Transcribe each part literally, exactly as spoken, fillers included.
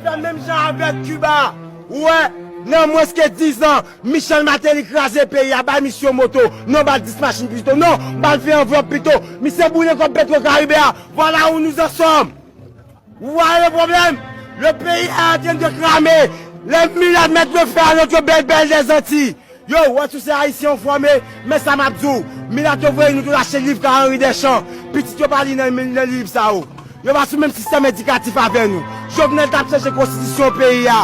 Menm jan avèk Kiba, ou wè, nan mwens ke diz an, Michel Martelly kraze peyi a, bay misye moto, non, ba l dis machin pito, non, ba l ven anvlòp pito, misye boule kòb Petro Caribe a, voilà où nous en sommes. Vous voyez le problème? Le pays est en train de cramer. Les mulâtres mettent le feu à notre belle, belle des Antilles. Yo, wè, si w se Ayisyen, w fòme, men sa m ap di w. Milat yo voye nou tout achte liv ka Henri Deschamps. Pitit yo pa li nan, nan liv sa yo. Yo pa sou menm sistèm edikatif avè nou. Jovenel t ap chanje konstitisyon peyi a.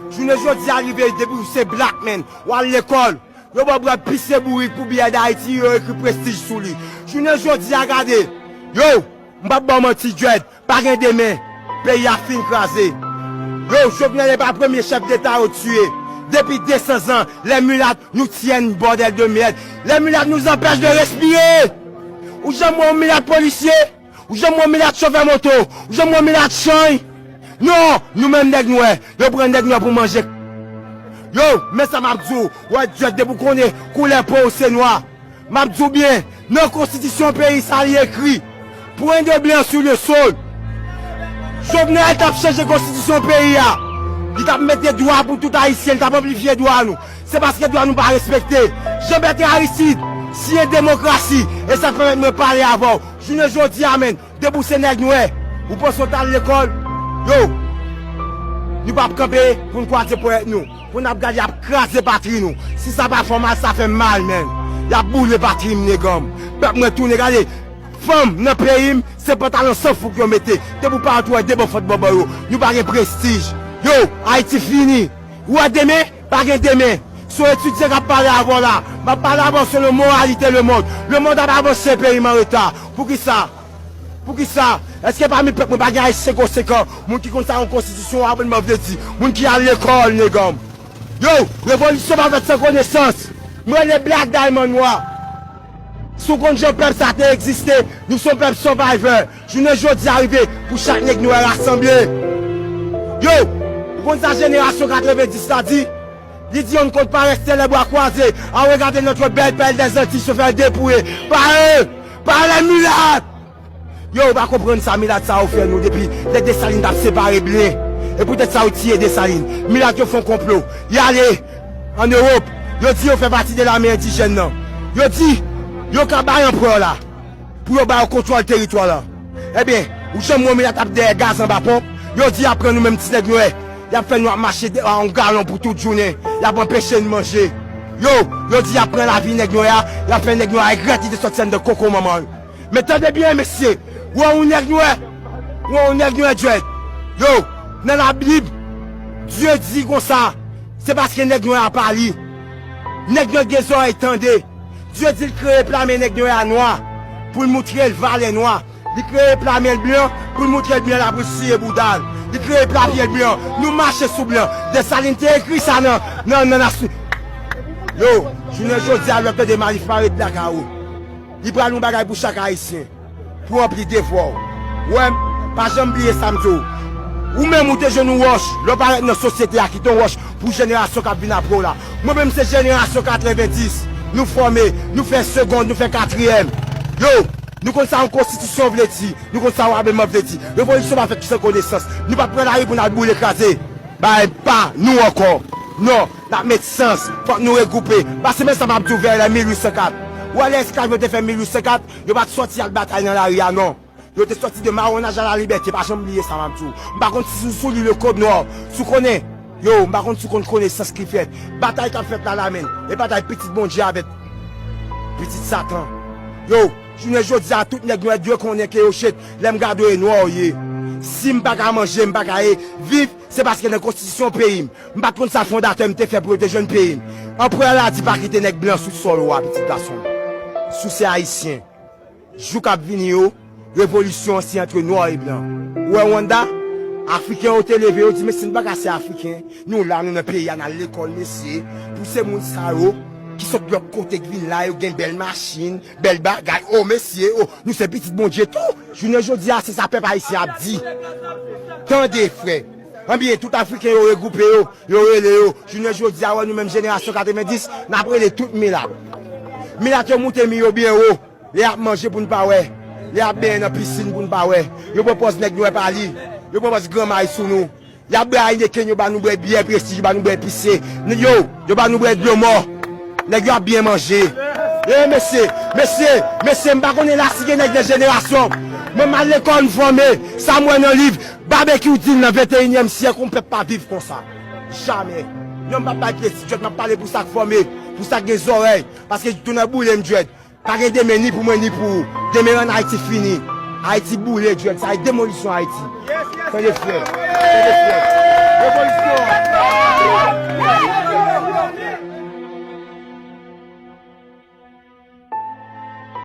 Jounen jodi a rive, depi w se black man, w al lekòl. Yo ba w bwè pise bourik pou biyè Dayiti, yo ekri prestij sou li. Jounen jodi a, gade. Yo, m p ap ba w manti, Dread. Pa gen demen. Peyi a fin kraze. Yo, Jovenel e pa premye chèf deta yo tiye. Depi de san zan, les mulâtres, nous tiennent, bordel de merde. Les mulâtres nous empêchent de respirer. Ou janm wè yon milat polisye? Ou janm wè yon milat chofè moto? Ou janm wè yon milat chanj? Non, nou menm nèg nwè, yo pran nèg nwè pou manje. Yo, men sa m ap di w, wè, Dread, depi w konnen koulè po w se nwa. M ap di w byen, nan konstitisyon peyi sa li ekri, point de blanc sur le sol. Jovenel t ap chanje konstitisyon peyi a. Li t ap mete dwa pou tout Ayisyen, li t ap anplifye dwa nou. Se paske dwa nou pa respekte. Jean Bertrand Aristide siyen demokrasi, e sa k pèmèt mwen pale avè w. Jounen jodi a, menm, depi w se nèg nwè, ou panse w t al lekòl? Yo, nou p ap kanpe pou n kwaze ponyèt nou. Pou n ap gade y ap kraze patri nou. Si sa pa fè w mal, sa fè m mal, menm. Y ap boule patri m, neganm. Pèp mwen tounen, gade. Fanm nan peyi m, se pantalon san fouk yo mete. Depi w parèt, ou wè de bò fòt bòbò yo. Nou pa gen prestij. Yo, Ayiti fini. Ou wè demen? Pa gen demen. Se yon etidyan k ap pale avè w la. M ap pale avè w selon moralite lemonn. Lemonn ap avanse, peyi m an reta. Poukisa? Poukisa? Èske pami pèp mwen pa gen Ayisyen konsekan? Moun ki konn sa yon konstitisyon, w ap vle di. Moun ki al lekòl, neganm. Yo, revolisyon pa fèt san konesans. M rele Black Diamond Noir. Si w konn jan pèp sa te egziste, nou se yon pèp survivor. Jounen jodi a rive pou chak nèg nwè rasanble. Yo, ou konn sa jenerasyon katrevenndis la di? Li di on ne compte pas rester les bras croisés à regarder notre belle perle des Antilles se faire dépouiller par eux, par les mulâtres. Yo, ou pa konprann sa milat sa yo fè nou depi lè Desalin t ap separe blen. E poutèt sa yo tiye Desalin. Milat yo fè yon konplo. Y ale ann Ewòp. Yo di yo fè pati de lame endijèn nan. Yo di yo ka bay anperè la pou yo ba yo kontwòl teritwa la. Ebyen, ou janm wè milat ap dèyè gaz anba ponp? Yo di y ap pran nou menm ti nèg nwè. Y ap fè nou ap mache de- a yon galon pou tout jounen. Y ap anpeche n manje. Yo, yo di y ap pran lavi nèg nwè a. Y ap fè nèg nwè a regrèt li te sòti anndan koko manman l. Men tande byen, mesye. Ou wè yon nèg nwè? Ou wè yon nèg nwè, Dread? Yo, nan Labib, Dye di konsa, se paske nèg nwè a pa li. Nèg nwè gen zòrèy tande. Dye di l kreye plame nèg nwè a nwa pou l moutre l valè nwa. Li kreye plame l blan pou l moutre l blan la pou l siye bouda l. Li kreye plame l blan. Nou mache sou blan. Desalin te ekri sa nan, nan, nan nasyon. Yo, jounen jodi a, lè w tande Malif pa ret lakay ou. Li pral yon bagay pou chak Ayisyen. Pou ranpli devwa w. Ou wè m, pa janm bliye sa m di w. Ou menm ou te jwenn yon wòch, lè w parèt nan sosyete a, kite yon wòch pou jenerasyon k ap vin apre w la. Mwen menm se jenerasyon katrevenndis. Nou fòme, nou fè segond, nou fè katriyèm. Yo, nou konn sa yon konstitisyon vle di, nou konn sa yon abèman vle di. Revolisyon pa fèt san konesans. Nou p ap pran lari pou n al boule kraze bagay pa nou ankò. Non, n ap met sans, fòk nou regwoupe. Pase men sa m ap di w vè lè mil uit san kat. Ou wè lè esklav yo te fè mil uit san kat, yo pa t sòti al batay nan lari a, non. Yo te sòti de mawonaj a la libète, pa janm bliye sa m ap di w. M pa konn si sou, sou li le kòd nwa, si w konnen. Yo, m pa konn si w konn konesans ki fèt. Batay k ap fèt la la menm, e batay pitit Bondye avèk pitit Satan. Yo, jounen jodi a, tout nèg nwè dwe konnen ke yo chet, lè m gade w e nwa w ye. Si m pa ka manje, m pa ka e viv, se paske nan konstitisyon peyi m, m pa t konn sa fondatè m te fè pou yo te jwenn peyi m. Anperè la di pa kite nèg blan sou sòl ou a, pitit gason m. Si w se ayisyen, jou k ap vini yo, revolisyon an se antre nwa e blan. Ou wè Rwanda? Afriken yo te leve, yo di, mesye, nou pa ka se Afriken. Nou la, nou nan peyi a, n al lekòl, mesye. Pou se moun sa yo, ki sot lòt kote, ki vin la, yo gen bèl machin, bèl bagay. O, mesye, o, nou se pitit Bondye tou. Jounen jodi a, se sa pèp ayisyen ap di. Tande, frè. Ebyen, tout Afriken yo regwoupe yo, yo rele yo. Jounen jodi a, wè nou menm jenerasyon katrevenndis, n ap rele tout milat. Milat yo moute mi yo byen wo. Lè y ap manje pou n pa wè. Lè y ap benyen nan pisin pou n pa wè. Yo pran pòz nèg nwè pa li. Yo pran pòz granmay sou nou. Y ap bwè Heineken, yo ba nou bwè byè Prestige, yo ba nou bwè pise. Yo, yo ba nou bwè dlo mò. Nèg yo ap byen manje. E mesye, mesye, mesye, m pa konnen la si gen nèg nan jenerasyon. Mwen m al lekòl, m fòme. Sa m wè nan liv, babekyou di l nan venteyinyèm syèk, yon pèp pa viv konsa. Jamè. Non, m p ap bay Prestige, m ap pale pou sa k fòme, pou sa k gen zòrèy. Paske tou nan boule m dread. Pa gen demen ni pou mwen ni pou ou. Demen an Ayiti fini. Ayiti boule, dread. Sa e demolisyon Ayiti. Tande frè. Tande frè. Revolisyon.